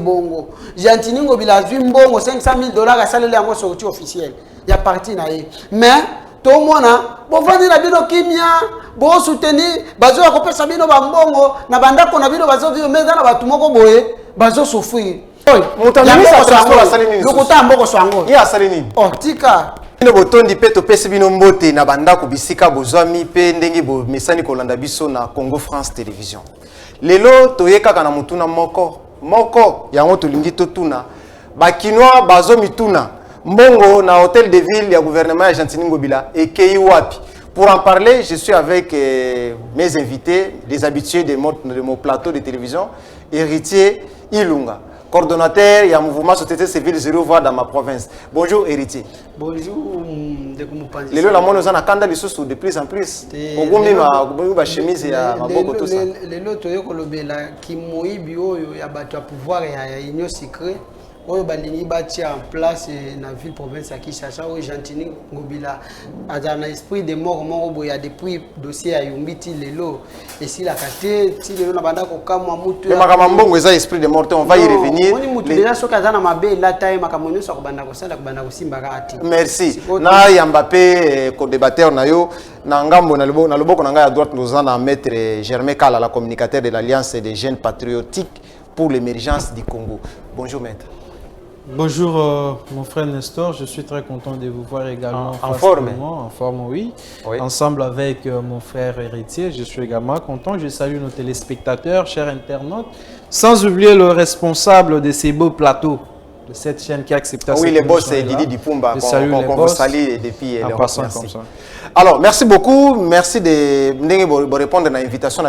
Bongo Gentiny Ngobila azwi mbongo 500 000 $, asaleli yango sortie officielle ya parti na ye. Mais tomona bovandi na bino kimia, bosoutenir, bazoya kopesa bino bambongo na bandako na bino, bazovivre. Mais eza na bato moko boye bazosouffrir. Moto ya ministre ya transport asali nini? Lokuta ya mboko so yango. Ye asali nini? Oh, tika. Bino botondi mpe topesi bino mbote na bandako bisika bozwami mpe ndenge bomesani kolanda biso na Congo France Télévision. Lelo toye kaka na motuna moko moko, yango tolingi totuna. Bakinois bazomituna: mbongo na hôtel de ville ya gouvernement ya Gentiny Ngobila ekei wapi? Pour en parler, je suis avec mes invités, les habitués de mon plateau de télévision: Héritier Ilunga, coordonnateur ya mouvement Société Civile Zéro Voix dans ma province. Bonjour Héritier. Bonjour ndeko mopanzi. Lelo namoni oza na kanda lisusu de plus en plus. Ogumbi ogumbi bachemise ya maboko, tout ça. Lelo toye kolobela kimoyibi oyo ya bato ya pouvoir ya Union sacrée oyo balingi batia en place na ville province ya Kinshasa, oyo Gentiny Ngobila azala na esprit de mort moko boye ya depuis dossier ya Yumbi ti lelo esilaka te. Ti lelo na banda kokamwa mutu. Mais makambo mbongo eza esprit de mort te, on va y revenir. Moni mutu déjà soki aza na mabe elata ye, makambo nyonso akobanda kosala kobanda kosimbaka te. Merci. Na yamba mpe co-débatteur na yo na ngambo na loboko na ngai ya droite, toza na maître Germain Kala, la communicateur de l'Alliance des jeunes patriotiques pour l'émergence du Congo. Bonjour maître. Bonjour mon frère Nestor, je suis très content de vous voir également. En forme. Moi, en forme, oui. Ensemble avec mon frère Héritier, je suis également content. Je salue nos téléspectateurs, chers internautes, sans oublier le responsable de ces beaux plateaux, de cette chaîne qui a accepté. Oui, les boss, c'est Didi Dipumba, qu'on vous salue depuis En passant comme ça. Alors, merci beaucoup. Merci de répondre à l'invitation.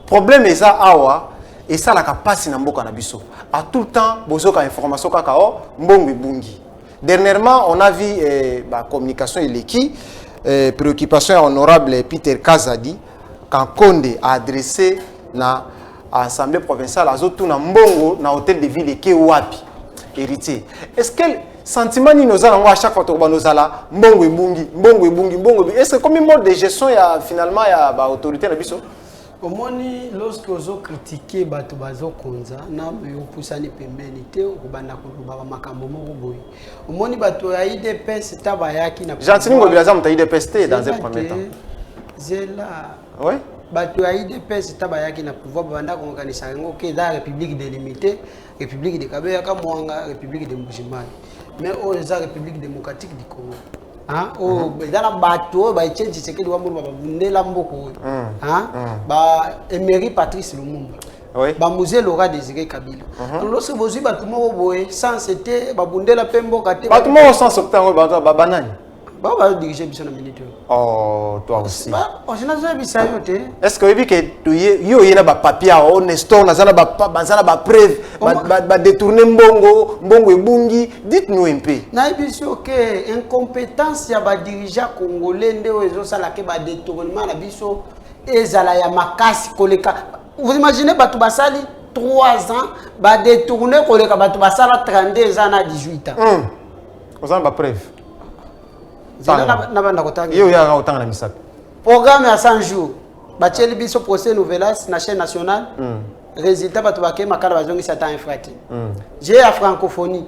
Problème eza awa, esalaka mpasi na mboka na biso. À tout le temps bozoka information kaka o mbongo ebungi. Dernièrement, on a vu bacommunication eleki, préoccupation ya honorable Peter Kazadi Kankonde a adressé na assemblée provinciale, azotuna mbongo na hôtel de ville eke wapi. Héritier, est ce que sentiment nini oza nango à chaque fois tokobanda ozala mbongo ebungi, mbongo ebungi, mbongo ebungi? Est ce que comme mode de gestion ya finalement ya baautorité na biso? Omoni, lorsque ozocritiquer bato bazokonza na opusani pembeni te, okobanda koloba makambo moko boye. Omoni, bato ya UDPS ta bayaki na Gentiny Ngobila aza moto ya UDPS te dans un premier temps. Zela. Oui. Bato ya UDPS ta bayaki na pouvoir, babanda kokanisa yango ke eza république délimitée, république de Kabeya Kamwanga, république de Mbujimayi. Mais oyo eza République démocratique du Congo. Oyo eza na bato oyo baetienne Tshisekedi wa Mulumba babundela mboka oyo, ba Emery Patrice Lumumba, bamzee Laurent Désiré Kabila. Alors lorsque bozwi bato moko boye sans te babundela mpe mboka te. Bato moko sans yango banani? Bao bazodirige biso na minute oyo. Oh, toi aussi. Nazoyebisa yo te. Est ce que oyebi ke yo oye na bapapier awa o Nestor, naza na baza na bapreuve, badétourne mbongo, mbongo ebungi? Dites nous un peu. Nayebi so ke incompétence ya badirigeant congolais nde oyo ezosala ke badétournement na biso ezala ya makasi koleka. Vous imaginez, bato basali 3 ans badétourne koleka bato basala 32 ans na 18 ans. Oza na bapreuve? Na banda kotanga. Ye oyaka kotanga na misapi. Programme ya 100 jours, batieli biso procès Novelas na chaîne nationale. Résultat, bato bakei Makala, bazongisi ata infra te. Jeux ya Francophonie,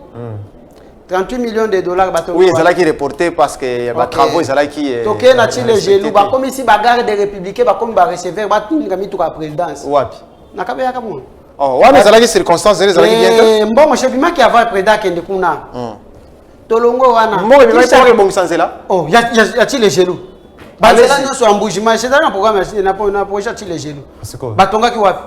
38 millions de dollars, bato Oui, ezalaki reporté parce que batravaux ezalaki. Tokei na Tshilejelu, bakomisi bagarde républicain, bakomi bareceveur, batinga mituka ya présidence. Wapi? Na Kabeyaka mona. Oh, wana ezalaki circonstance ezalaki bien te. Mbongo chef maki avant président akende kuna. Tolongo wana. Mbongo ebimaki mpo ebongisa nzela. Oh, ya Tshilejelu, banzela nyonso ya Mbujimai ezali na programme na projet ya Tshilejelu. Batongaki wapi?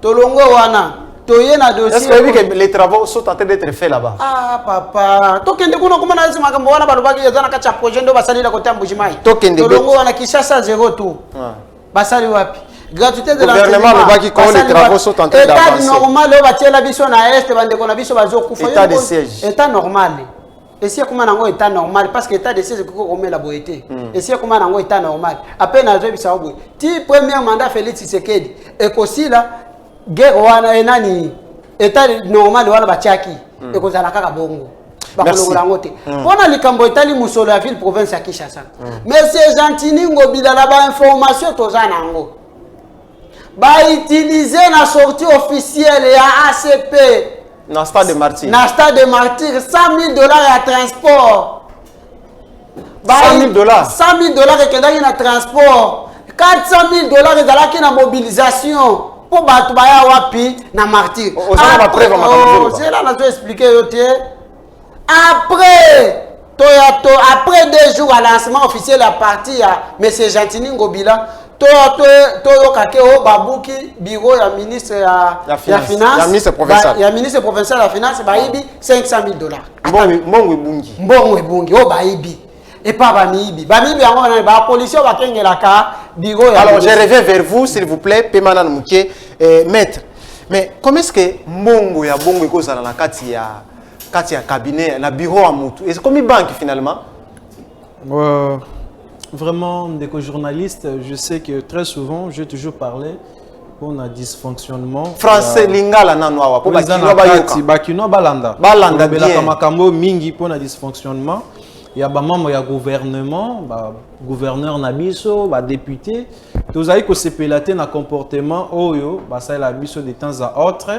Tolongo wana, toye na dossier. Est-ce que que les travaux sont en train d'être faits là-bas? Ah papa, tokende kuna komona esi makambo wana balobaki eza na kati ya projet nde basalila kote ya Mbujimai. Tokende. Tolongo wana, Kinshasa zéro tour, basali wapi? Gratuité de Gouvernement alobaki quand les travaux sont en train d'avancer. État normal oyo batiela biso na Est, bandeko na biso bazokufa. État de siège. État normal esi ekoma nango état normal, parce que état de siège ekoki komela boye te. Esi ekoma nango état normal. Ape nazoyebisa yo boye, ti premier mandat Félix Tshisekedi ekosila, guerre wana enani, état normal wana batiaki ekozala kaka bongo, bakolongola yango te. Mpona likambo etali mosolo ya ville province ya Kinshasa, monsieur Gentiny Ngobila, na bainformation toza nango, bautilize na sortie officielle ya ACP. Na stade de Martyr. Na stade de Martyr, 100 000 $ ya transport. 100 000 $. 100 000 $ ekendaki na transport, 400 000 $ ezalaki na mobilisation mpo bato baya wapi? Na Martyr. Oza na bapreuve ya makambo ozoloba? Zela, nazo expliquer yo te. Après toya to, après 2 jours à lancement officiel ya parti ya monsieur Gentini Ngobila, toya toyoka ke oyo babuki bureau ya ministre ya Ya finance. Finance. Ya ministre provincial. Ya ministre provincial ya finance, bayibi 500 000 $. Mbongo ebungi. Mbongo ebungi oyo bayibi epa bamiyibi. Bamiyibi yango wana bapolisi oyo bakengelaka bureau ya Alors, je ministre. Reviens vers vous, s'il vous plaît, Pemana Mouké, maître. Mais comment est-ce que mbongo ya bongo ekozala na kati ya cabinet, na bureau ya mutu? Et c'est comme une banque finalement. Vraiment, ndeko journaliste, je sais que très souvent, j'ai toujours parlé pour un dysfonctionnement. Français, lingala nanu awa po Eza bakinois na bayoka. kati, bakinois balanda. Balanda Tolobelaka bien. Makambo mingi mpona dysfonctionnement ya bamembre ya gouvernement, bagouverneur na biso, badéputé. Tozali kosepela te na comportement oyo basalela biso de temps à autre.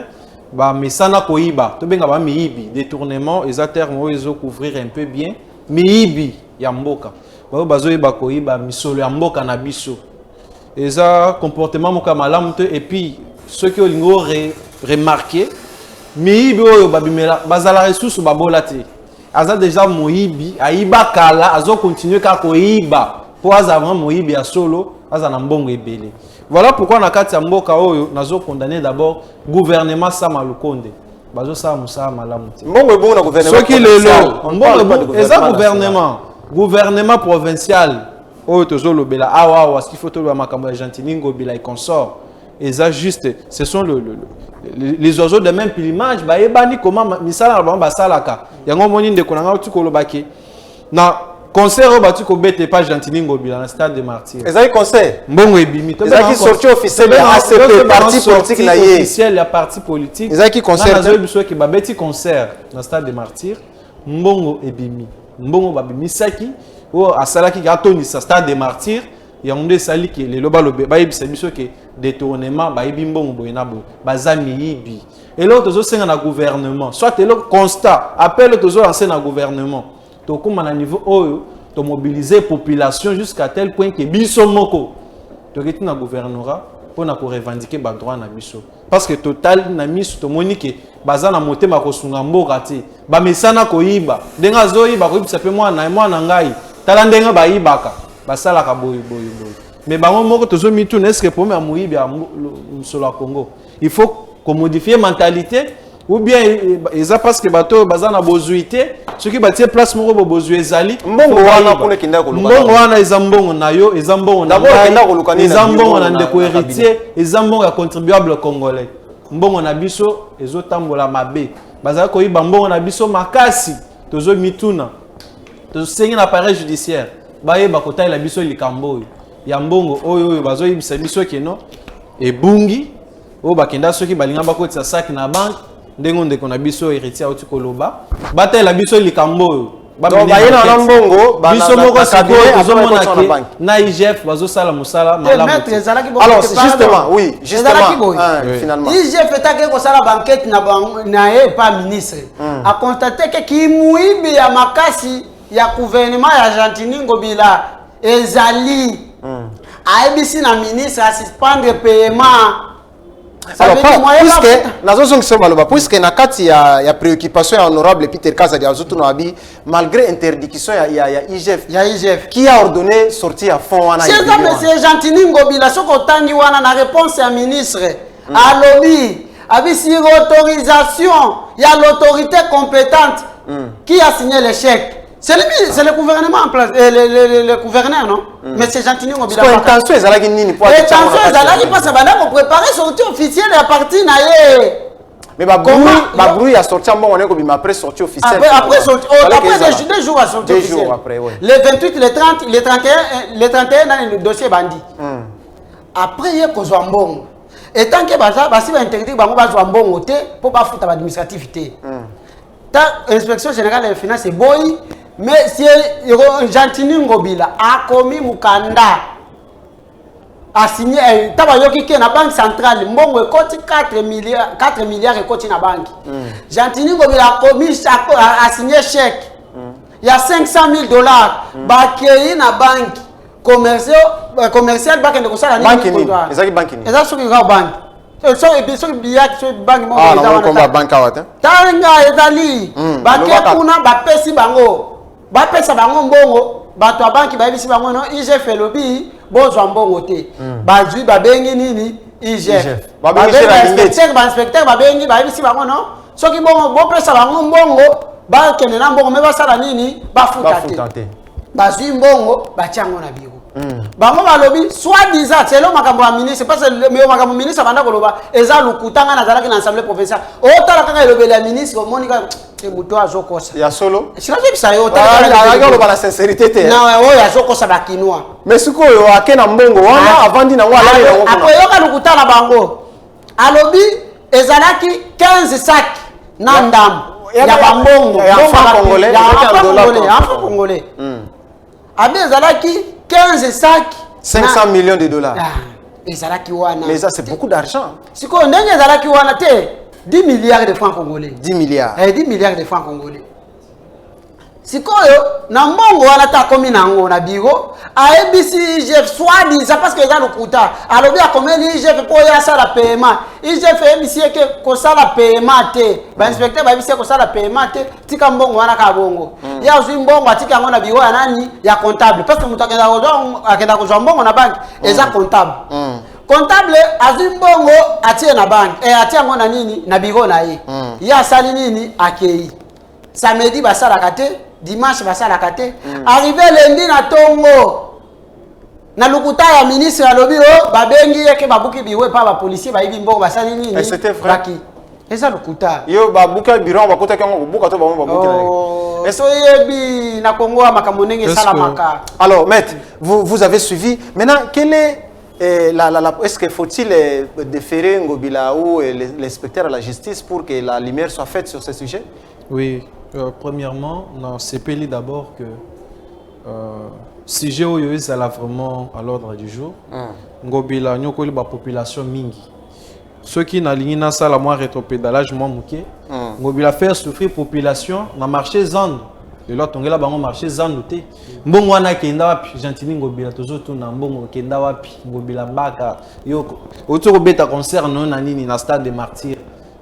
Bamesana koyiba, tobenga bamiyibi. Détournement eza terme oyo ezocouvrir un peu bien miyibi ya mboka, baoyo bazoyeba koyiba misolo ya mboka na biso. Eza comportement moko ya malamu te. Et puis soki olingi oremarquer, miyibi oyo babimela bazalaka lisusu babola te. Aza déjà moyibi, ayiba kala, azocontinuer kaka koyiba mpo aza vraiment moyibi ya solo, aza na mbongo ebele. Voilà pourquoi na kati ya mboka oyo nazocondamner d'abord gouvernement Sama Lukonde, bazosala mosala malamu te. Mbongo ebongo na gouvernement Soki lelo provincial. Mbongo eza gouvernement provincial oyo tozolobela awa awa, s'il faut toloba makambo ya Gentini Ngobila et consort, eza juste, ce sont les oiseaux de même plumage. Bayebani comment misala na bango basalaka yango. Omoni ndeko na ngai oti kolobaki na concert oyo bati kobeta epa Gentini Ngobila na stade de Martyr. Ezalaki concert? Mbongo ebimi. Ezalaki sortie officielle ya ACP, parti politique na ye. Officielle ya parti politique. Ezalaki concert. Nazoyebi biso eke babeti concert na stade de Martyr, mbongo ebimi. Mbongo babimisaki oyo asalaki atondisa stade de Martyr, yango nde esali ke lelo balobe bayebisa biso ke détournement, bayibi mbongo boye na boye. Baza miyibi. Eloko tozosenga na gouvernement, soit eloko constat, appel tozolancer na gouvernement, tokóma na niveau oyo tomobiliser population jusqu'à tel point ke biso moko toketi na gouvernorat mpona korevendiquer badroit na biso, parce que total na miso tomoni ke baza na motema kosunga mboka te. Bamesana koyiba. Ndenge azoyiba, koyibisa mpe mwana mwana ngai, tala ndenge bayibaka, basalaka boye boye boye. Mais bango moko tozomituna: est ce que problème ya moyibi ya mosolo ya Congo, il faut komodifier mentalité ou bien eza parce que bato oyo baza na bozwi te? Soki batie place moko bo bozwi ezali, mbongo wana kuna ekendaka koluka? Mbongo wana eza mbongo na yo, eza mbongo na ngai, eza mbongo na ndeko Héritier, eza mbongo ya contribuable congolais. Mbongo na biso ezotambola mabe, bazali koyiba mbongo na biso makasi. Tozomituna, tosengi na appareil judiciaire bayeba kotalela biso likambo oyo ya mbongo oyo bazoyebisa biso keno ebungi, oyo bakenda soki balinga bakotisa sac na banque. Ndenge ndeko na biso Héritier auti koloba, batalela biso likambo oyo. Baye na mbongo. Biso moko sikoyo tozomona ke na IGF bazosala mosala malamu. Alors justement, oui, justement, finalement. IGF etaki kosala baenquête na ye epa ministre, aconstater ke kimuibi ya makasi ya gouvernement ya Gentini Ngobila ezali. Ayebisi na ministre asuspendre paiement. Alors, puisque nazozongisa maloba, puisque na kati ya préoccupation ya honorable Peter Kazadi, azotuna abi malgré interdiction ya IGF, ya IGF, qui a ordonné sortie ya fonds wana? Eza monsieur Gentini Ngobila. Soki otangi wana na réponse ya ministre, alobi abi sur autorisation ya l'autorité compétente. Qui a signé le chèque? C'est le gouvernement en place, le gouverneur, non? Mais c'est Gentini Ngobila. Intention ezalaki nini? Intention ezalaki parce que banda kopréparer sortie officielle ya parti na ye. Mais babruit ya sortie ya mbongo ekobima après sortie officielle. Après sortie, oh, après 2 jours à sortie Deux officielle. jours après, ouais. Le 28, le 30, le 31, le 31 dans le dossier bandi. Après ye kozwa mbongo. Et tant que baza basi ba interdire bango bazwa mbongo te po bafuta ba administratif te. Ta inspection générale des finances eboyi, mais si Gentini Ngobila akomi mukanda. Asigné ntango ayoki ke na Banque centrale mbongo ekoti 4 milliards, 4 milliards ekoti na banque. Gentiny Ngobila akomi asigné chèque ya 500 000 $. Bakei na banque commerciale, bakende kosala nini? Banque nini? Comptoir. Ezalaki banque nini? Eza soki kaka banque, soki soki biyaki, soki banque moko Ah, eza namoni wana. komba banque awa te. Tanga ezali bake lobaka. kuna, bapesi bango, bapesa bango mbongo. Bato ya banki bayebisi bango: no, IGF elobi bozwa mbongo te. Bazwi, babengi nini? IGF. IGF. Babengi Gérard Lingeti. Bainspecteur, babengi, bayebisi bango: no, soki bongo bopesa bango mbongo, bakende na mbongo, me basala nini? Bafuta Bafuta te. te. Bazwi mbongo, batia yango na biro. Bango balobi soi-disant, selo makambo ya ministre, parce que makambo ministre abanda koloba eza lokuta. Ngai nazalaki na assemblée provinciale, otala kaka elobeli ya ministre, omoni kaka te moto azokosa. Ya solo. Sinazobisa yo. Azalaki oloba na sincérité te. Na oyo azokosa Bakinois. Mais sikoyo ake na mbongo wana, avandi nango, alali yango kuna. Akoyoka lokuta na bango. Alobi ezalaki 15 sac na ndambo ya bambongo. Ya Mbongo franc congolais, ya ezalaki en franc dollar, congolais, quoi. en franc congolais. Abi ezalaki 15 sac. 500 millions de dollars. Ah, ezalaki wana. Mais ça, c'est beaucoup d'argent. Sikoyo ndenge ezalaki wana te, 10 milliards de francs congolais. 10 milliards. Eh, 10 milliards de francs congolais. Sikoyo na mbongo wana ta akomi na yango na biro, ayebisi IGF soi-disant, parce que eza lokuta, alobi akomeli IGF mpo oyo asala paiement. IGF eyebisi ye ke kosala paiement te. Bainspecteur bayebisi ye kosala paiement te, tika mbongo wana kaka bongo. Ye azwi mbongo, atika yango na biro ya nani? Ya comptable, parce que moto akenda kozwa mbongo na banque eza comptable. Comptable azwi mbongo, atie na banque, atie yango na nini? Na biro na ye. Ye asali nini? Akei. Samedi basalaka te, dimanche basalaka te. Arrivé lundi na ntongo, na lokuta ya ministre, alobi o babengi ye ke babuki biro epa bapolicier, bayibi mbongo, basali nini? Et c'était vrai? Baki eza lokuta. Yo babuki bureau, bakotaki yango kobuka to bango babuki na Oh, toyebi na Kongo ya makambo ndenge esalamaka. Alors, maître, vous, vous avez suivi. Maintenant, quelle est est-ce qu'il faut-il déférer Ngobila ou l'inspecteur à la justice pour que la lumière soit faite sur ce sujet? Oui, premièrement, non, c'est d'abord que sujet oyo ezala vraiment à l'ordre du jour. Ngobila nyokoli ba population mingi. Soki nalingi nasala mwa rétropédalage mwa moke, Ngobila faire souffrir population na marché Zando. Lelo atongela bango marché Zando te. Mbongo wana akenda wapi? Gentiny Ngobila, tozotuna, mbongo okenda wapi? Ngobila baka yo outi kobeta concert no na nini, na Stade de Martyr,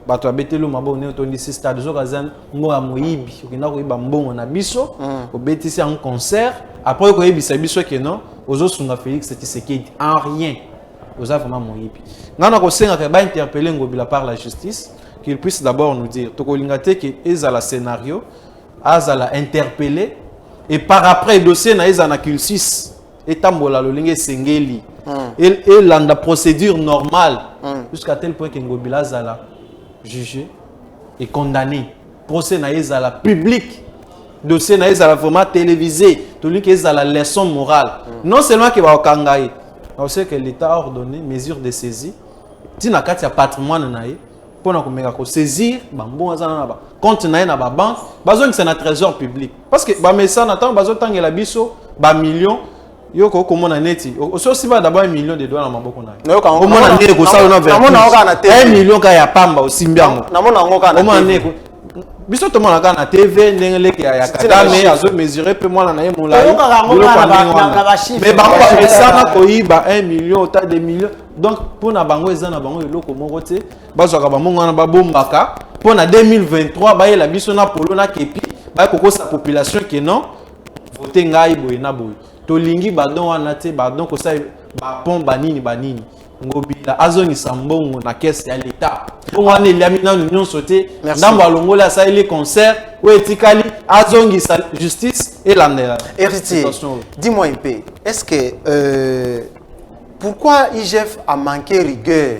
bato babeteli maboko ndenge otondisi stade. Ozoka aza mbongo ya moyibi. Okenda koyiba mbongo na biso, obetisi yango concert, après okoyebisa biso ke non, ozosunga Félix Tshisekedi. En rien, oza vraiment moyibi. Ngai na kosengaka bainterpeller Ngobila par la justice, qu'il puisse d'abord nous dire. Tokolinga te ke ezala scénario, azala interpellé et par après dossier na ezala na cursus, etambola lolenge esengeli, elanda procédure normale, jusqu'à tel point ke Ngobila azala jugé et condamné, procès na ye ezala public, dossier na ye ezala vraiment télévisé. Tolingi ezala leçon morale. Non seulement ke bakokanga ye, on sait que l'État a ordonné mesure de saisie ntina kati ya patrimoine na ye, mpona komeka kosaisir bambongo aza na bacompte na ye na babanque, bazongisa na trésor public, parce que bamesana ntango bazotangela biso bamillion, yo kokomona neti osi osimba d'abord 1 million de dollars na maboko na yo, omona ndenge kosala na Namona yango kaka na TV. 1 million kaka ya pamba, osimbi yango. Namona yango kaka na omona TV. ndenge biso tomona kaka na TV ndenge leki ya Tina Kagame bachiffre. azomesure mpe mwana na ye molai. Toyokaka yango biloko kaka ya ndenge wana. na bachiffre. Mais bango bamesana koyiba 1 million ota 2 millions, donc mpona bango eza na bango eloko moko te. Bazwaka bambongo wana, babombaka mpo na 2023 bayela biso na polo na kepi, baya kokosa population ke non, vote ngai boye na boye. Tolingi badon wana te, badon kosala bapont, banini banini. Ngobila azongisa mbongo na caisse ya l'État. Mbongo wana eliami nanu nyonso te. Merci. Ndambo alongoli, asaleli concert, oyo etikali azongisa, justice elandela Héritier, situation oyo. Dis-moi un peu, est-ce que pourquoi IGF a manqué rigueur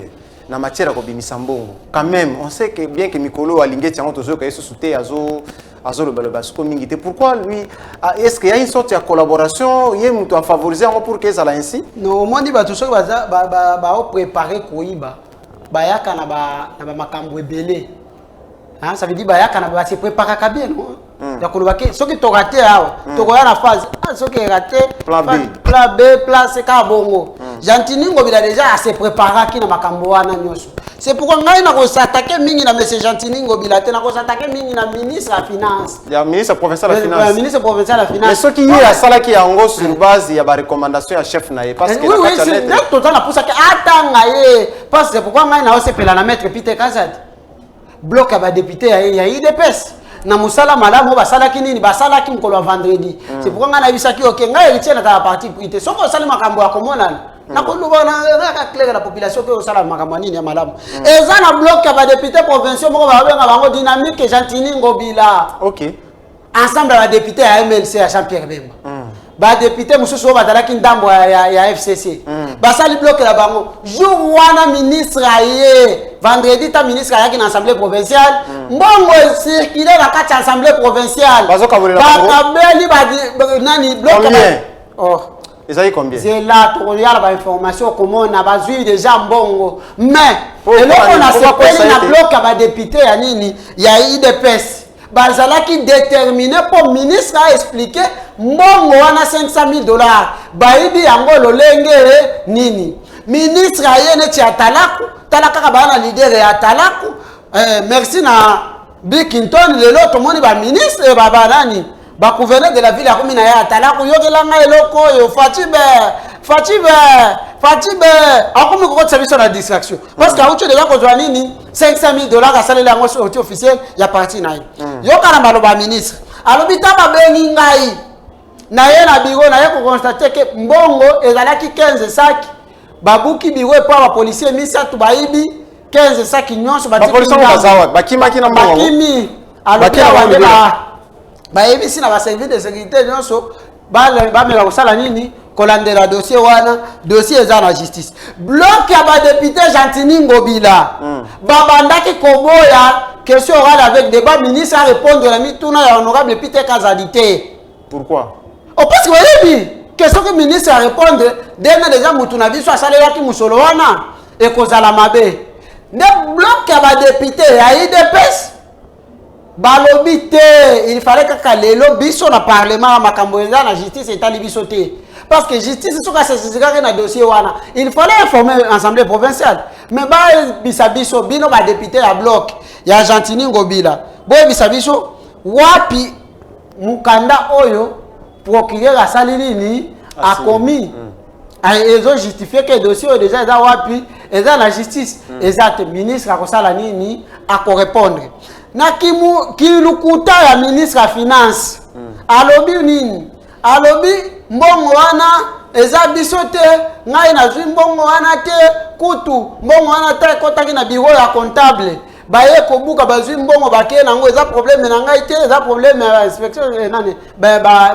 na matière ya kobimisa mbongo? Quand même, on sait que bien que mikolo Alingete yango tozoyoka ye susu te, azo azolobaloba siko mingi te. Pourquoi lui, ah, est-ce qu'il y a une sorte ya collaboration, ye moto afavoriser yango pour que ezala ainsi? No, omoni bato soki baza baoprépare koyiba, bayaka na bamakambo ebele. Hein, ça veut dire bayaka na base préparaka bien, non? Ya koloba ke soki toraté awa, tokoya na phase, ah, soki eraté, Plan B. Plan B, plan C, kaka bongo. Gentiny Ngobila déjà ase préparaki na makambo wana nyonso. C'est pourquoi ngai nakosatake mingi na monsieur Gentiny Ngobila te, nakosatake mingi na ministre ya Finance. Ya ministre provincial ya Finance. Ministre provincial ya Finance. Mais soki ye asalaki yango sur base ya barecommandation ya chef na ye, parce que oui, oui, nde toza na pusaki atanga ye, parce que pourquoi ngai naosepela na maître Peter Kazadi, bloc ya badéputé ya UDPS, na mosala malamu oyo basalaki. Nini basalaki mokolo ya vendredi? C'est pourquoi ngai nayebisaki oke ngai Héritier natala parti pris te. Soki osali makambo ya komonana, nakoloba kaka clair na population ke osala makambo ya nini ya malamu. Eza na bloc ya badéputé provinciaux moko babenga bango Dynamique Gentiny Ngobila. Ensemble ya badéputé ya MLC ya Jean Pierre Bemba, badéputé mosusu oyo bazalaki ndambo ya FCC, basali bloc na bango. Jour wana ministre aye vendredi, ta ministre ayaki na assemblée provinciale, mbongo ecircule na kati ya assemblée provinciale. Bakabeli nani bloc. Oh. Ezali combien? Zela, tokoyala bainformation, komona bazwi déjà mbongo. Mais eloko nasepeli na bloc ya badéputé ya nini ya UDPS, bazalaki déterminé mpo ministre aexplique mbongo wana 500 000 $ bayibi yango lolenge nini. Ministre aye neti atalaku, tala kaka baa na leader ya atalaku. Merci na Bill Clinton. Lelo tomoni baministre banani, bagouverneur de la ville akomi na ye atalaku. Yokelanga eloko oyo, Fatshi be, Fatshi be, Fatshi be akomi kokotisa biso na distraction, parce que auti deja kozwa nini, 500 000 $, asaleli yango sortie officielle ya parti na ye. Yoka na maloba ya ministre, alobi ta babengi ngai na ye na bureau, na ye koconstater ke mbongo ezalaki 15 saki. Babuki bureau epo bapolisier misato bayibi 15 saki nyonso. Bakimaki na mbongo? Bakimi. Alobi awa nde bayebisi na baservice de sécurité nyonso bameka kosala nini, kolandela dossier wana. Dossier eza na justice. Bloc ya badéputé Gentiny Ngobila babandaki koboya question orale avec débat, ministre arépondre na mituna ya honorable Peter Kazadi te. Pourquoi? Oh, parce que bayebi ke soki ministre arépondre ndenge deja mutu na biso asalelaki mosolo wana, ekozala mabe. Nde bloc ya badéputé ya UDPS balobi te, il fallait kaka lelo biso na parlement, makambo eza na justice, etali biso te, parce que justice soki asaisiraki na dossier wana, il fallait informer assemblée provinciale. Mais bayebisa biso, bino badéputé ya bloc ya Gentiny Ngobila, boyebisa biso wapi mokanda oyo procureur asali nini, akomi ezojustifie ke dossier oyo deja eza wapi, eza na justice. Eza te. Ministre akosala nini? Akorépondre na kilukuta ya ministre ya Finance. Alobi nini? Alobi mbongo wana eza biso te, ngai nazwi mbongo wana te. Kutu mbongo wana te ekɔtaki na bureau ya comptable, baye kobuka, bazwi mbongo, bakee nango. Eza problème na ngai te, eza problème ya inspection nani,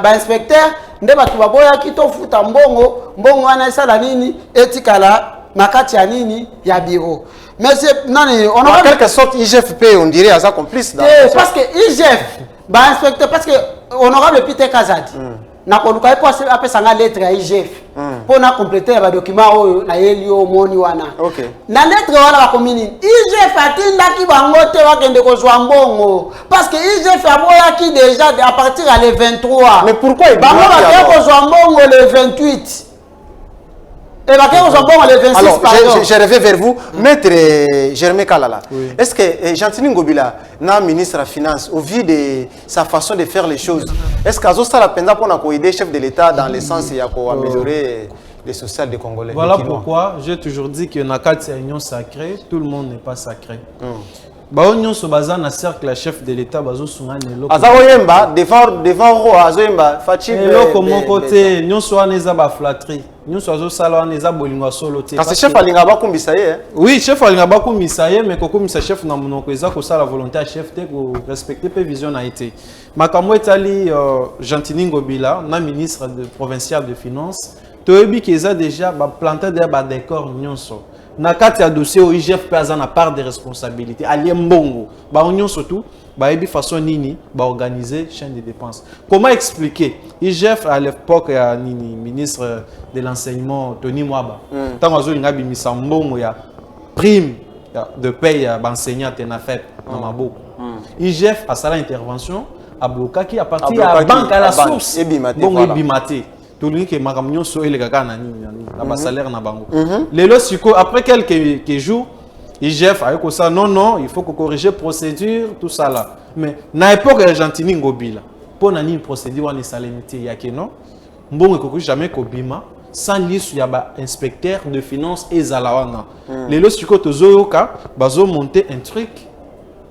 bainspecteur nde bato baboyaki tofuta mbongo. Mbongo wana esala nini? Etikala na kati ya nini, ya bureau. Mais c'est nani? On en quelque sorte IGF on dirait aza complice dans, parce que IGF, bainspecteur, parce que honorable Peter Kazadi, nakoluka ye mpo apesanga lettre ya IGF mpo na compléter ya badocument oyo nayeli yo. Omoni wana na lettre wana bakomi nini? IGF atindaki bango te bakende kozwa mbongo, parce que IGF aboyaki déjà à partir ya le 23. Mais pourquoi? Bango bakei kozwa mbongo le 28 et bakei kozwa mbongo le 26. Alors, je reviens vers vous, maître Jérémie Kalala. Oui. Est-ce que Gentiny Ngobila, na ministre de la Finance, au vu de sa façon de faire les choses, est-ce qu'azosala penza pour aider chef de l'État dans le sens ya améliorer les social des Congolais? Voilà pourquoi j'ai toujours dit que na kati ya union sacrée, tout le monde n'est pas sacré. Bao nyonso baza na cercle ya chef de l'État bazosunga na eloko. Aza koyemba devant roi, azoyemba Fatshi. Eloko moko te. Nyonso wana eza baflatterie. Nyonso azosala wana eza bolingo ya solo te. Kasi chef alingaka bakumbisa ye. Oui, chef alingaka bakumbisa ye, mais kokumisa chef na monoko eza kosala volonté ya chef te, korespecte mpe vision na ye te. Makambo etali Gentiny Ngobila na ministre provincial de Finance, toyebi ke eza déjà baplante deya badécor nyonso na kati ya dossier oyo. IGF mpe aza na part de responsabilité, alie mbongo. Bango nyonso tu bayebi façon nini baorganiser chaîne de dépense. Comment expliquer IGF à l'époque ya nini, ministre de l'Enseignement Tony Mwaba, ntango azolinga abimisa mbongo ya prime de paye ya baenseignant te na FEP na maboko, IGF asala intervention, ablokaki à partir ya banque à la source, mbongo ebima te. Tolingi ke makambo nyonso eleka kaka na nini, na nini, na basalaire na bango. Lelo sikoyo, après quelques jours, IGF aye kosala: non, non, il faut corriger procédure, tout ça là. Mais na époque ya Gentini Ngobila, mpo na nini procédure wana esalemi te? Yake non, mbongo ekoki jamais kobima sans lisu ya bainspecteur de finance ezala wana. Lelo sikoyo tozoyoka bazomonter un truc,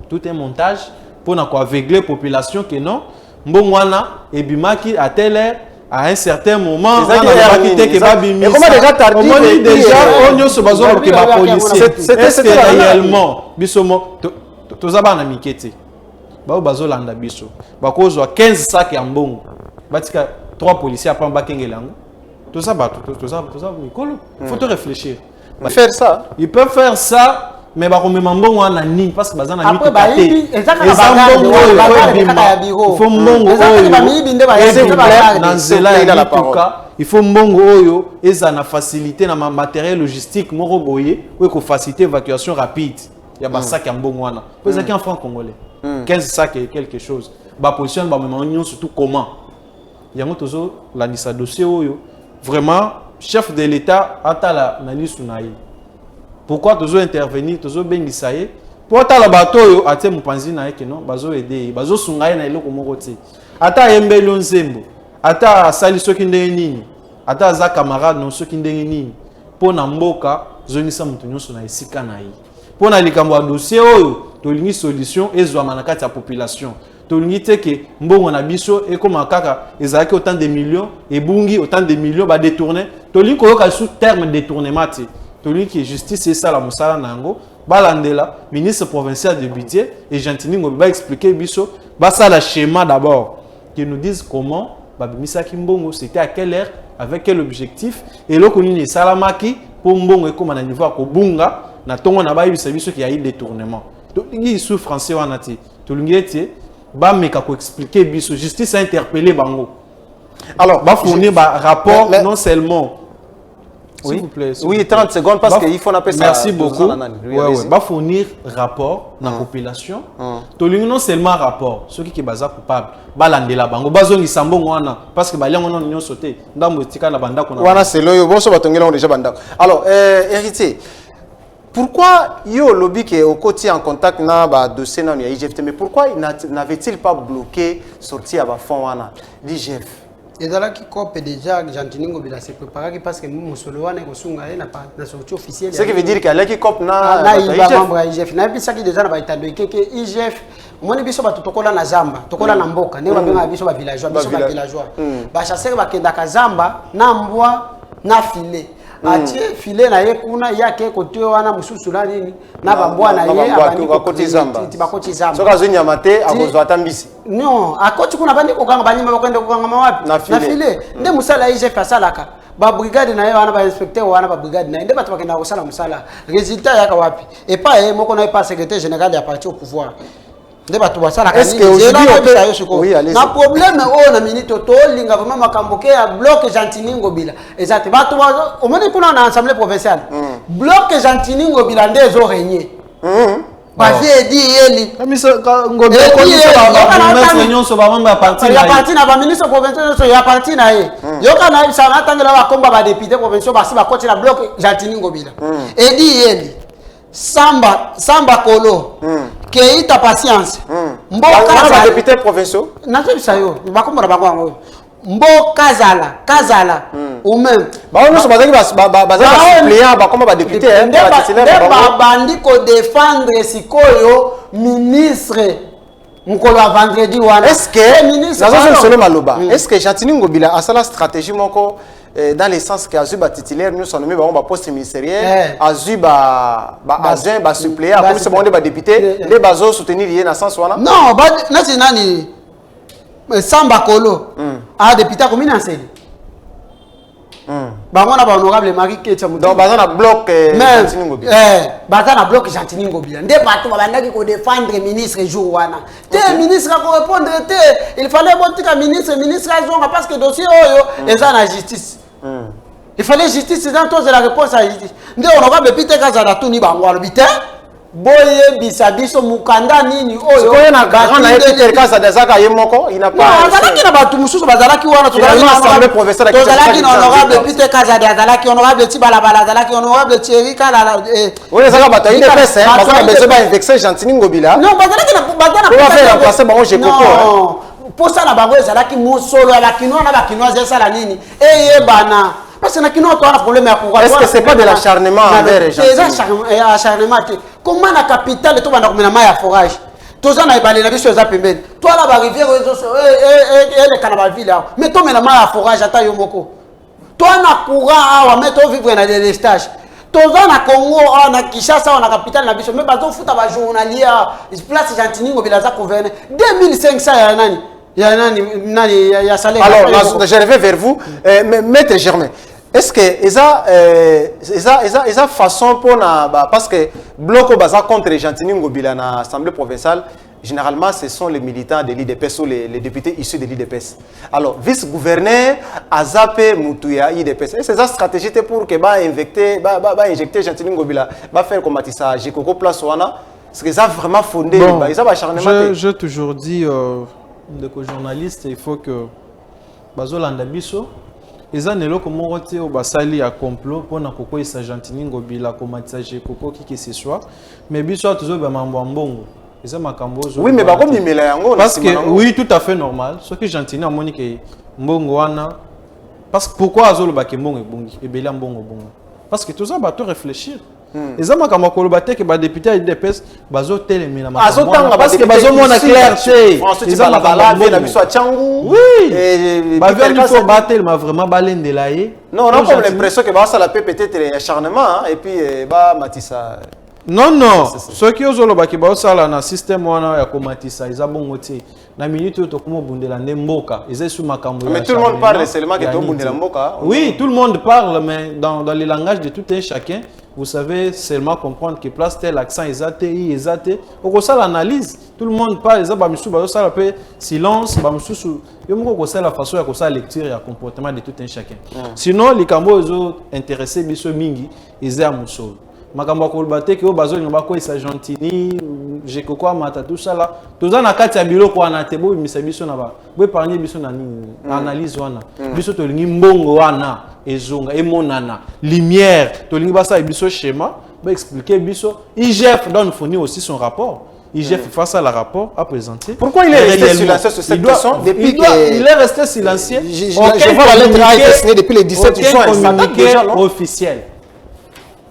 tout un montage mpona koaveugler population ke non, mbongo wana ebimaki à telle heure, à un certain moment. Ezalaki Wana te ke babimisa. Ekoma déjà tardif. Omoni et puis, déjà oyo nyonso bazoloke bapolicier. Est-ce que réellement biso mo toza bana mike te? Bao bazolanda biso, bakozwa 15 sac ya mbongo, batika 3 policiers apamba bakengela yango. Toza bato, toza mikolo, faut to réfléchir. Faire ça. Ils peuvent faire ça, mais bakomema mbongo wana nini? Parce que baza na Après, mituka te. Bayibi, eza kaka Eza bagarde mbongo wana, oyo bagarde ebima. kaka ya bureau. Il faut mbongo Eza kaka oyo bamiyibi nde bayibi, ebima bagarde. na nzela S'il vous plaît, ya la parole. mituka. Il faut mbongo oyo eza na facilité na matériel logistique moko boye oyo ekofacilité évacuation rapide ya basac ya mbongo wana, po ezalaki en franc congolais, 15 sacs et quelque chose. Baposition bamema nyonso tout comment? Yango tozolandisa dossier oyo. Vraiment, chef de l'État atala na lisu na ye. Pourquoi tozo intervenir, tozobengisa ye? Mpo atala bato oyo atie mopanzi na ye ke non, bazoaider ye, bazosunga ye na eloko moko te. Ata ayembeli yo nzembo, ata asali soki ndenge nini, ata aza camarade no soki ndenge nini, mpo na mboka, zongisa moto nyonso na esika na ye. Mpo na likambo ya dossier oyo, tolingi solution ezwama na kati ya population. Tolingi te ke mbongo na biso ekóma kaka ezalaki autant de millions, ebungi autant de millions, badétourné. Tolingi koyoka sous terme détournement te. Tolingi ke justice esala mosala na yango, balandela ministre provincial de budget et Gentini Ngobi, baexpliquer biso, basala schéma d'abord, qui nous disent comment babimisaki mbongo, c'était à quelle heure, avec quel objectif, eloko nini esalamaki mpo mbongo ekóma na niveau ya kobunga na ntongo na bayebisa biso ke yayi détournement. Tolingi sous français wana te. Tolingi ete bameka koexpliquer biso, justice a interpellé bango. Alors, bafournir barapport. Mais non seulement Oui. S'il vous plaît, s'il Oui, vous plaît. 30 secondes parce qu'il faut on appelle ça. Merci beaucoup. Oui, Ouais, allez-y. ouais. Bafournir rapport na population. Tolingi non seulement rapport, soki ke baza coupable, balandela bango, bazongisa mbongo wana, parce que baliango nano nyonso te, ndambo etika na bandako na Wana c'est loyo bonso batongela ngo déjà bandako. Alors héritier, pourquoi yo lobi ke okoti en contact na ba dossier nanu ya IGF te, mais pourquoi il n'avait-il pas bloqué sortie ya ba fonds wana l'IGF? Ezalaki cope déjà. Gentini Ngobila se préparaki parce que mosolo wana ekosunga ye na sortie officielle. Ce qui veut dire qu'alaki cope na na bato ya yiba IGF. Membre ya IGF, nayebisaki déjà na baetando ekeke IGF. Omoni, biso bato tokola na zamba, tokola na mboka, ndenge babengaka biso bavillageois, biso bavillageois, bachasseur bakendaka zamba na mbwa na filet. Atie filet na ye kuna, ye ake kote wana mosusu na nini na bambwa na ye, abandi bakoti zamba. Bakoti zamba. Soki azwi nyama te, akozwa ata mbisi. Non, akoti kuna, bandi kokanga banyama, bakende kokangama wapi? Na filet. Na filet. Nde mosala ya IGF asalaka, babrigade na ye wana, bainspecteur wana, babrigade na ye, nde bato bakendaka kosala mosala. Résultat yaka wapi? Epa ye moko na ye, pa secrétaire général ya parti au pouvoir, nde bato basalaka. Est-ce que aujourd'hui on peut- Oui, allez-y. Na problème oyo na minute tolinga vraiment makambo ke ya bloc Gentini Ngobila eza te. Bato omoni kuna na assemblée provinciale, bloc Gentini Ngobila nde ezorégner. Bavie edi yeli Ngobi okomisa nyonso bamembre ya parti ya na ye. Parti na baministre provincial nyonso ya parti na ye. Yoka na yebisa, natangela bakomba badéputé provinciaux basi bakoti na bloc Gentini Ngobila: Edi Yeli, Samba, Samba Kolo, Keita Patience, Mboka Wana Zala. Badéputé provinciaux. Nazoyebisa yo bakombo na bango yango oyo: Mbo Kazala, Kazala ou même Bango nyonso bazalaki bazalaki basuppléant, bakoma badéputé. Nde nde babandi kodéfendre sikoyo ministre mokolo ya vendredi wana. Est ce que ministre, nazo pardon. Solo maloba, est ce que Gentini Ngobila asala stratégie moko dans le sens que azwi batitulaire nyonso, anomi bango baposte ministériel, azwi baadjoint, basuppléant, akomisa bango nde badéputé, nde bazosoutenir ye na sens wana? Non, nati nani, Samba Kolo a député akomi na nseli bango na bahonorable Marie Ketia. Donc baza na bloc Gentini Ngobila. Baza na bloc Gentini Ngobila. Nde bato babandaki kodéfendre ministre jour wana te. Ministre akorépondre te, il fallait botika ministre, ministre azonga, parce que dossier oyo eza na justice. Il fallait justice eza, tozela réponse ya justice. Nde honorable Peter Kazala tuni bango, alobi te. Boyebisa biso mokanda nini oyo. Sikoyo na grand na ye, Peter Kazadi, azaka ye moko, il n'a pas. Azalaki na bato mosusu, bazalaki wana. Tozalaki na honorable Peter Kazadi, azalaki honorable Tibalabala, azalaki honorable Thierry Kalala. Oyo ezaka bato ya UDPS, baza na besoin bainvexer Gentiny Ngobila. Non, bazalaki na baza remplacer bango Jekoko. Posa na bango ezalaki mosolo ya Bakinois na Bakinoise esala nini? Eyebana, parce que na Kinois towana problème ya courant. Est-ce que c'est pas de l'acharnement envers Eza acharnement te. Comment na capitale tobanda komela mai ya forage? Toza na ebale na biso eza pembeni, twala barivière eleka na baville awa, mais tomela mai ya forage? Ata yo moko, toa na courant awa, mais tovivre na délestage. Toza na Congo awa, na Kinshasa awa, na capitale na biso, mais bazofuta bajournalier place Gentiny Ngobila aza gouverneur 2500 ya nani, ya nani, nani ya salaire. Alors, je reviens vers vous, mais maître Germain, est-ce que eza façon mpona ba, parce que bloc oyo baza contre Gentiny Ngobila na assemblée provinciale, généralement ce sont les militants de l'UDPS ou les députés issus de l'UDPS. Alors vice-gouverneur aza mpe mutu ya UDPS, est-ce eza stratégie te pour que bainjecter ba, injecter Gentiny Ngobila, bafaire komatisa Jekoko place wana? Parce que eza vraiment fondé? Bon, eza baacharnement te? J'ai toujours dit, ndeko journaliste, il faut que bazolanda biso, eza na eloko moko te oyo basali ya complot mpona kokweyisa Gentiny Ngobila, komatisa Jekoko, qui que ce soit. Mais biso awa tozoyeba mambo ya mbongo, eza makambo. Oui, mais bakomimela yango. Parce que oui, tout à fait normal, soki Gentiny amoni ke mbongo wana, parce que pourquoi azolobaka mbongo ebongi, ebele ya mbongo bongo? Parce que toza bato réfléchir. Eza makambo ya koloba te ke badéputé ya UDPS bazotelemela. Azotanga. Parce que bazomona clair te. Eza makambo na biso ya Tshangu. Oui, bavia, faut batelema vraiment, balendela ye. Non, on a comme l'impression que basala pe peut-être acharnement, hein, et puis bamatisa. Non, soki ozolobaki baosala na système wana ya komatisa, eza bongo te. Na minute oyo tokoma obundela nde mboka, eza esu makambo. Mais tout le monde parle seulement que tobundela mboka. Oui, tout le monde parle, mais dans les langages de tout un chacun, vous savez seulement comprendre que place tel accent eza te, i eza te, okosala analyse. Tout le monde parle, eza bamisusu bazosala mpe silence, bamosusu yo moko okosala façon ya kosala lecture ya comportement de tout un chacun. Sinon likambo oyo ezointéresse biso mingi eza ya mosolo. Makambo ya koloba te ke oyo bazolinga bakweyisa Gentiny, Jekoko amata, tosala, toza na kati ya biloko wana te. Bobimisa biso na boépargne biso na nini, na analyse wana. Biso tolingi mbongo wana ezonga, emonana lumière. Tolingi basala biso schéma, baexpliquer biso. IGF doit nous fournir aussi son rapport. IGF, face à la rapport à présenter. Pourquoi il est resté silencieux sur cette question depuis il, doit, que il est resté silencieux. Je vois, la lettre a été signée depuis le 17 Aucun juin. Ça date communiqué déjà, non? officiel.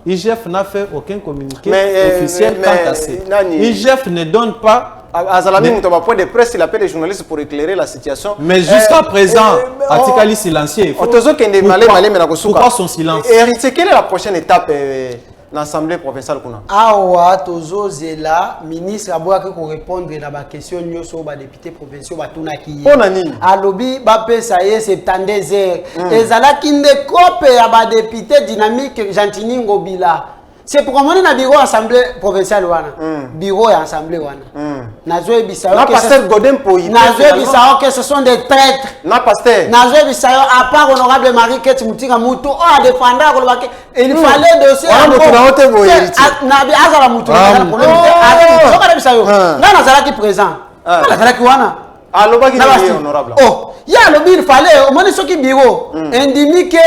IGF n'a fait aucun communiqué Mais, officiel mais, quant à ça. nani- IGF ne donne pas. Azalami moto ba point de presse, il appelle les journalistes pour éclairer la situation. Mais jusqu'à présent, atikali silencieux. Tozokende Pourquoi? male male na kosuka. Pourquoi son silence? Héritier, quelle est la prochaine étape dans l'Assemblée provinciale kuna? Awa tozozela ministre. Aboyaki korépondre na baquestion nyonso oyo badéputé provinciaux batunaki ye. Mpo na nini? Alobi bapesa ye 72 heures. Ezalaki nde kope ya badéputé dynamique Gentiny Ngobila. C'est pour omoni na bureau assemblée provinciale wana, bureau ya assemblée wana, nazoyebisa yo Na que pasteur Godin Mpoyi. Nazoyebisa yo que ce sont des traîtres. Na pasteur. Nazoyebisa yo, à part honorable Marie Keti Mutinga, mutu oyo adefanda akolobaki il fallait dossier. Wana mutu na yo te boye, Héritier. Azala mutu Ah, azala problème te. Oh. Soki nayebisa yo, Ah. ngai nazalaki présent, Ah. ngai nazalaki wana. Alobaki Na nini, basi- honorable? Oh, ye alobi il fallait, omoni soki bureau endimi ke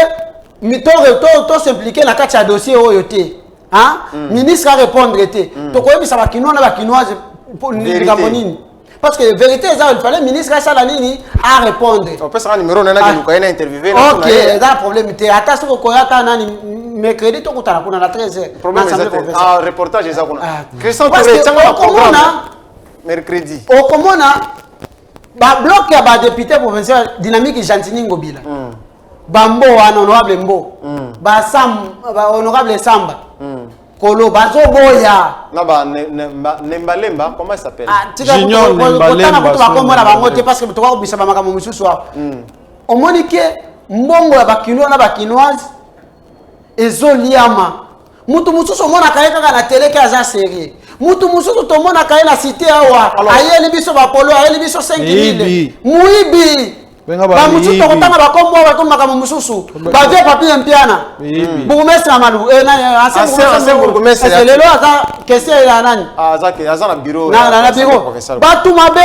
to s'impliquer na kati ya dossier oyo te, hein? Ministre arépondre te, tokoyebisa Bakinois na Bakinoise Vérité. likambo nini, parce que vérité eza, il fallait ministre asala nini? Arépondre. Opesaka numéro na naki luka ye na interviewer na Ok, tuna ye. eza problème te. Ata soki okoya, ata nani, mercredi tokutana kuna na 13 heures. Problème na eza assemblée te. provinciale. Ah, reportage eza kuna. Ah. Christian Parce Touré, que tianga na programme. Mercredi. Okomona babloc ya badéputé provincial dynamique Gentiny Ngobila, bambo wana, honorable Mbo, basam ba honorable Samba Kolo, bazoboya. Na ba Nembalemba, comment il s'appelle? Ah, tika Junior kotanga Nembalemba, kutu bakombo na bango te, so parce que toka kobisa bamakambo mosusu awa. Omoni ke mbongo ya Bakinois na Bakinoise ezoliama. Mutu mosusu omonaka ye kaka na tele ke aza sérieux, mutu mosusu tomonaka ye na cité awa, Alors- ayeli biso bapolo, ayeli biso 5000. Muyibi. Muyibi. Bamosusu tokotanga bakombo, bakomi makambo mosusu. Bavie Papi Mpiana, bourgmestre ya Malu, ancien bourgmestre, lelo aza caissier ya nani? Aza na bureau. Na bureau. Bato mabe,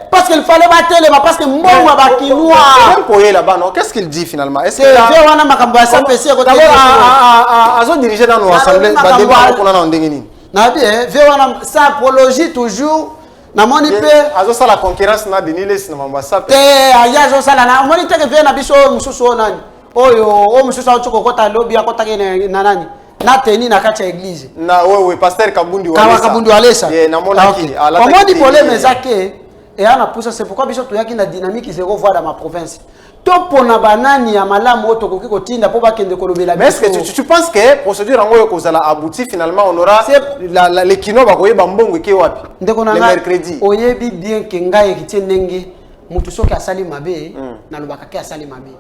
parce qu'il fallait batelema, parce que mbongo ya Bakinois. Mpoye là-bas, non? Qu'est-ce qu'il dit finalement? Est-ce que wana makambo ya sapesi? Azo diriger dans nos assemblées, badébat kuna na ndenge nini? Nayebi vie wana, sapologie toujours. Namoni mpe Azosala concurrence na Denis Lessie na mambo ya sape. Te, aye azosala na omoni teke vie na biso oyo mosusu, oyo nani, oyo mosusu auti kokota lobi, akotaki na nani, na teni na kati ya église. Na wewe, pasteur Kabundi. Walesa. Kabundi Walesa. Namonaki. Omoni, problème eza ke eya na pusa. C'est pourquoi biso toyaki na dynamique zéro voix dans ma province. Topona banani ya malamu oyo tokoki kotinda mpo bakende kolobela. Mais est-ce que tu penses que procédure yango oyo kozala abouti, finalement on aura les Kinois bakoyeba mbongo eke wapi? Ndeko na Le mercredi. Oyebi bien ke ngai, Héritier, ndenge motu soki asali mabe, nalobaka ke asali mabe.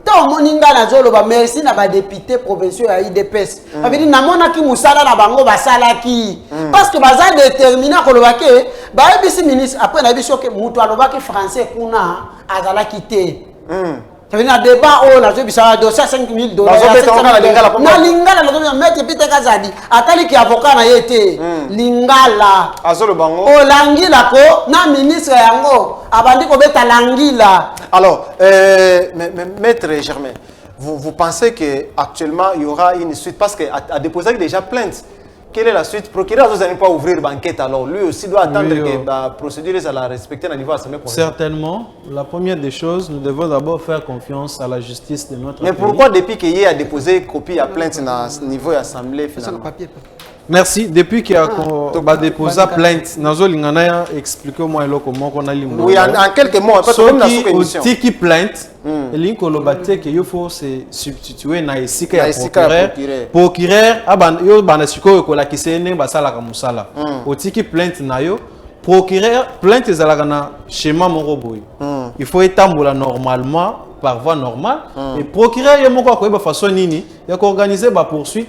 To omoni ngai nazoloba merci na badéputé provinciaux ya UDPS. Babidi namonaki mosala na bango basalaki, parce que baza déterminé koloba ke bayebisi ministre. Après nayebi soki moto alobaki français kuna azalaki te. Ça veut dire na débat oyo nazobisaka dossier ya 5000 dollars na lingala, nazobisa maître Peter Kazadi ataliki avocat na ye te, lingala. Azoloba ngo. Olangilako na ministre yango abandi kobeta langila. Alors, maître Germain, vous pensez que actuellement il y aura une suite? Parce que a déposé déjà plainte, quelle est la suite? Procureur n'allait pas ouvrir l'enquête, alors lui aussi doit attendre Oui, que oh. la procédure soit respectée au niveau de l'Assemblée provinciale. Certainement. La première des choses, nous devons d'abord faire confiance à la justice de notre Mais pays. Pourquoi depuis qu'il y a déposé copie à plainte na niveau assemblée finalement? Papier. Merci. Depuis qu'il a Donc, ba déposé plainte, nazolinga na expliquer moi eloko moko na limbo. Oui, en quelques mots, parce que comme dans Soki cette émission. otiki plainte, elingi koloba te ke yo faut se substituer na esika Na ya esika ya procureur. procureur. Procureur yo banda sikoyo kolakisa ye ndenge basalaka mosala. Otiki plainte na yo, procureur, plainte ezalaka na schéma moko boye, il faut etambola normalement, par voie normale, et procureur ye moko akoyeba façon nini ya koorganiser bapoursuite.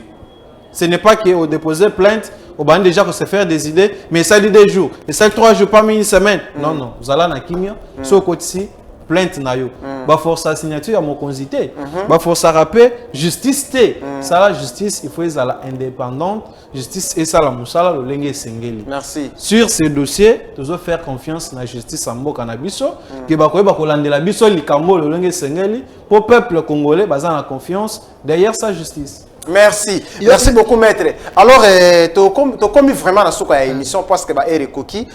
Ce n'est pas qu'il a déposé plainte, on va déjà se faire des idées, mais ça dit 2 jours, et ça 3 jours, pas une semaine. Non, non, vous allez na kimia, so kotisi plainte na yo. Ba force à signature ya mokonzi te. Ba force à rappeler justice te. Ça la justice, il faut ezala indépendante, justice esala musala lolenge esengeli. Merci. Sur ces dossiers, toujours faire confiance na justice ya mboka na biso, ke bakoyeba kolandela biso likambo lolenge esengeli, pour peuple congolais baza na confiance derrière sa justice. Merci. Merci beaucoup, maître. Alors, tokomi vraiment na suka ya émission parce que ba ekoki.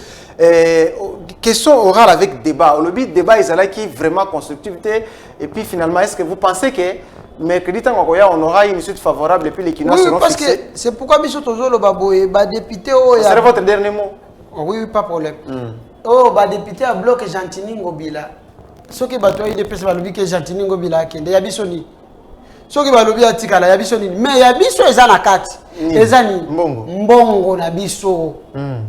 Question orale avec débat. Le débat qui vraiment constructivité. Et puis finalement, est-ce que vous pensez que mercredi, tango akoya, on aura une suite favorable et puis les Kinois Oui, seront parce fixés? Que c'est pourquoi biso tozoloba boye, badéputé oyo Ce serait votre dernier mot. Oui, pas problème. Oyo badéputé ya bloc Gentini Ngobila, soki bato ya UDPS balobi ke Gentini Ngobila akende, ya biso nini? Soki balobi atikala, ya biso nini? Mais ya biso eza na kati. Nini? Eza nini? Mbongo. Mbongo na biso,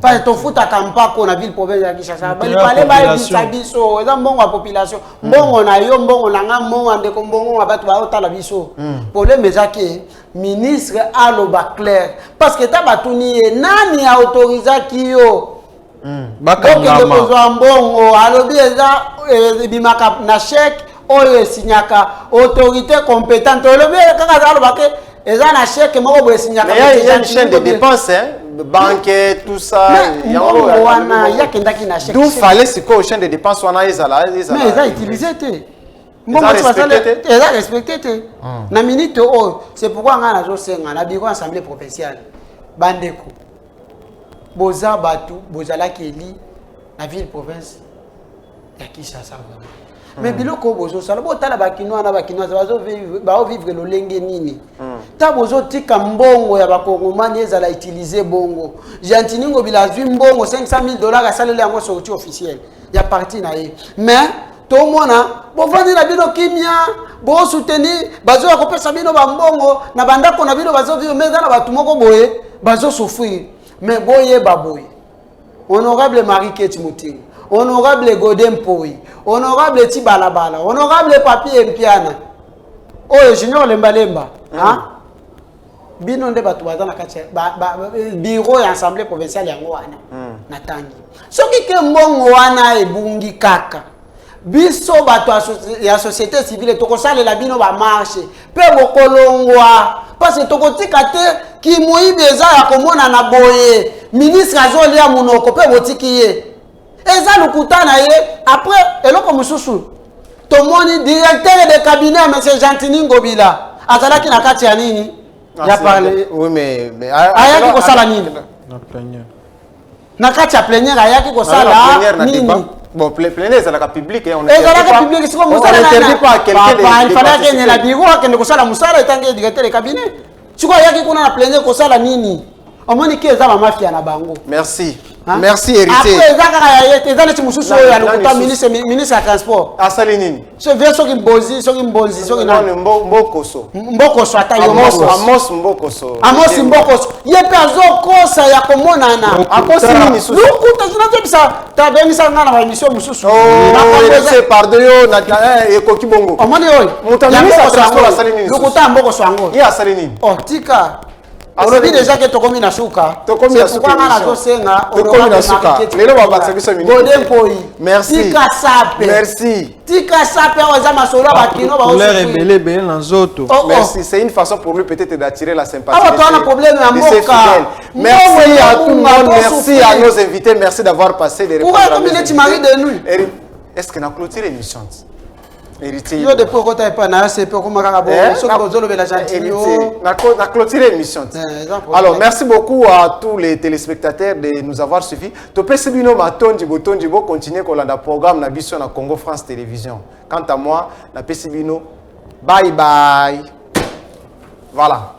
parce tofutaka mpako na ville province ya Kinshasa. Intérêt ya Balipale bayebisa population. biso eza mbongo ya population, mbongo na yo, mbongo na nga, mbongo ya ndeko, mbongo ya bato baotala biso. Problème eza ke ministre aloba clair, parce que ta batuni ye nani autorisaki yo okende Bakangama. kozwa mbongo, alobi eza ebimaka na chèque oyo esinyaka autorité compétente. Olobi kaka aloba ke eza na chèque moko boye esinyaka. Mais il y a une chaîne de dépenses, hein, banque, tout ça. Mais mbongo wana yakendaki na chèque. D'où fallait sikoyo chaîne de dépenses wana ezala ezala. Mais eza utilisé te. Mbongo ti Respecté te? Eza respecté te na minute oyo. C'est pourquoi ngai nazosenga na bureau assemblée provinciale, bandeko, boza bato bozalaki eli na ville province ya Kinshasa vraiment, mais biloko oyo bozosala, botala Bakinois na Bakinoise baovivre lolenge nini. Ta bozotika mbongo ya Bakongomani ezala utiliser bongo. Gentini Ngobila azwi mbongo 500 000 dollars, asaleli yango sortie officielle ya parti na ye, mais tomona bovandi na bino kimia, bosoutenir, bazoya kopesa bino bambongo na bandako na bino, bazovivre. Mais eza na bato moko boye bazosouffrir. Mais boyeba boye, honorable Marie Keti Mutinga, honorable Godé Mpoi, honorable Tibalabala, honorable Papi Mpiana, oyo Junior Lembalemba, hein? Bino nde bato baza na kati ya bureau ya assemblée provinciale yango wana. Natangi soki ke mbongo wana ebungi kaka. Biso bato ya société civile tokosalela bino bamarche mpe bokolongwa, parce que tokotika te kimoyibi eza ya komonana boye. Ministre azolia monoko mpe botiki ye, eza lokuta na ye. Après, eloko mosusu, tomoni directeur de cabinet ya monsieur Gentini Ngobila azalaki na kati ya nini ya parle. Oui, mais Ayaki kosala nini? Na plénière. Na kati ya plénière ayaki kosala nini? Bon, plénière ezalaka public, hein, on Ezalaka public. Siko mosala interdit pas à quelqu'un de il fallait akende na bureau, akende kosala mosala etangi directeur de cabinet. Siko ayaki kuna na plénière kosala nini? Omoni ki eza bamafia na bango. Merci. Merci, Héritier. Après, eza kaka ya ye te, eza neti mosusu oyo ya lokuta, ministre ya transport. Asali nini? So vie soki mbozi, soki mbonzi, soki nani, Mbokoso. Mbokoso, ata yo. Amos Mbokoso. Amos Mbokoso, ye mpe azokosa ya komonana. Akosi nini susu? Lokuta, nazobisa, tabengisa nga na baémission mosusu. Pardon, yo ekoki bongo. Omoni oyo. Moto ministre ya transport asali nini? Lokuta ya Mbokoso yango. Ye asali nini? Oh, tika, olobi déjà ke tokomi na suka. Tokomi na suka. Nga nazosenga. Tokomi na suka. Lelo babakisa biso minute. Gode Mpoi. Merci. Tika sape. Merci. Tika sape, awa eza masolo ya bakino. Couleur ebele ebele na nzoto. Merci, c'est une façon pour lui peut-être d'attirer la sympathie. Awa towana problème ya mboka. Merci à tout le monde, merci à nos invités, merci d'avoir passé des Pourquoi ekomi neti mari de nuit? Est-ce que na clôture émission, Héritier? Yo, depuis okota epa na yo, mpe okoma kaka bongo soki bozolobela Gentini. Na clôture émission. Alors, merci beaucoup à tous les téléspectateurs de nous avoir suivis. Topesi bino matondi, botondi, bo continuer kolanda programme na biso na Congo France Télévision. Quant à moi, napesi bino bye bye. Voilà.